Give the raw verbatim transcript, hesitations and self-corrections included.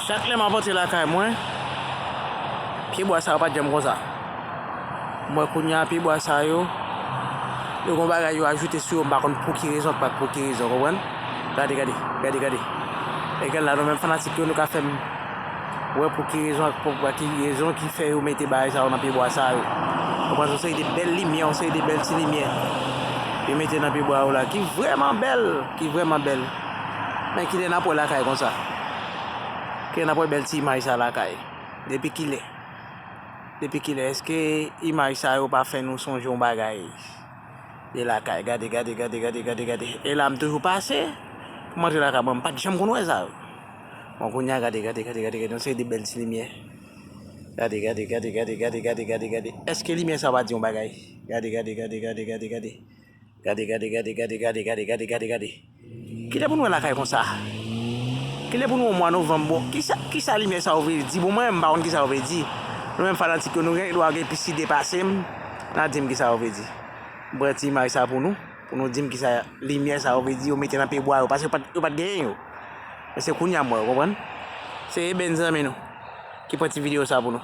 Chak lè m ap antre lakay mwen, pyebwa sa yo pa t janm konsa. M wè kounye a pyebwa sa yo, yo gon bagay yo ajoute sou yo, m pa konn pou ki rezon, pa pou ki rezon, konprann? Gade, gade, gade, gade. Egal la, nou menm fanatik yo, nou ka fè m wè pou ki rezon, ak pou, pou ki rezon ki fè yo mete bagay sa yo nan pyebwa sa yo. Konprann? Yon seri de bèl limyè, yon seri de bèl ti limyè yo mete nan pyebwa yo la, ki vrèman bèl, ki vrèman bèl. Men kilè n ap wè lakay konsa? Kilè n ap wè bèl ti imaj sa lakay? Depi kilè? Depi kilè? Èske imaj sa yo pa fè nou sonje yon bagay de lakay? Gade, gade, gade, gade, gade, gade. E la m toujou pase pou m antre lakay mwen, m pa t janm konn wè sa yo. Bon, kounye a, gade, gade, gade, gade, gade, yon seri de bèl ti limyè. Gade, gade, gade, gade, gade, gade, gade, gade. Èske limyè sa yo pa di yon bagay? Gade, gade, gade, gade, gade, gade. Gade, gade, gade, gade, gade, gade, gade, gade, gade. Kilè pou nou wè lakay konsa? Kilè pou nou wè mwa novanm? Bon, kisa, kisa limyè sa yo vle di? Bon, mwen menm, m pa konn kisa yo vle di. Nou menm fanatik yo, nou gen dwa gen plis ide pase m. N a di m kisa yo vle di. M pran ti imaj sa pou nou, pou nou di m kisa limyè sa yo vle di, yo mete nan pyebwa yo, paske yo pa t, yo pa t genyen yo. Men se kounye a m wè yo, konprann? Se Eben, zanmi nou, ki pran ti videyo sa pou nou.